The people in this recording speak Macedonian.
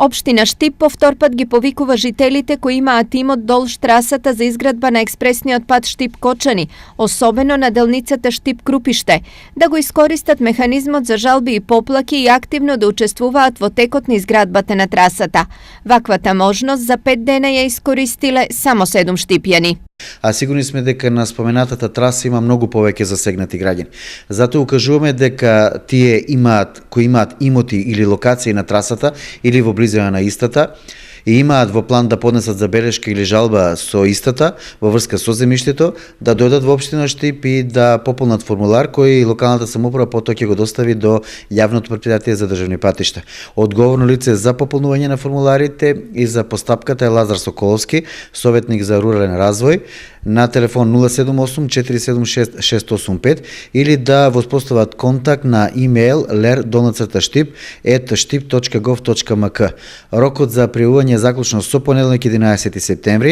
Општина Штип повтор пат ги повикува жителите кои имаат имот долж трасата за изградба на експресниот пат Штип-Кочани, особено на делницата Штип-Крупиште, да го искористат механизмот за жалби и поплаки и активно да учествуваат во текот на изградбата на трасата. Ваквата можност за 5 дена ја искористиле само 7 штипјани. А сигурни сме дека на споменатата траса има многу повеќе засегнати граѓани. Затоа укажуваме дека тие кои имаат имоти или локации на трасата или во близина на истата и имаат во план да поднесат забелешка или жалба со истата во врска со земјиштето, да дојдат во општина Штип и да пополнат формулар кој локалната самоуправа потоа ќе го достави до јавното претпријатие за државни патишта. Одговорно лице за пополнување на формуларите и за постапката е Лазар Соколовски, советник за рурален развој, на телефон 078 476 685 или да воспостават контакт на имейл ler@штип.gov.mk. Рокот за пријавување е заклучно со понеделник 11 септември,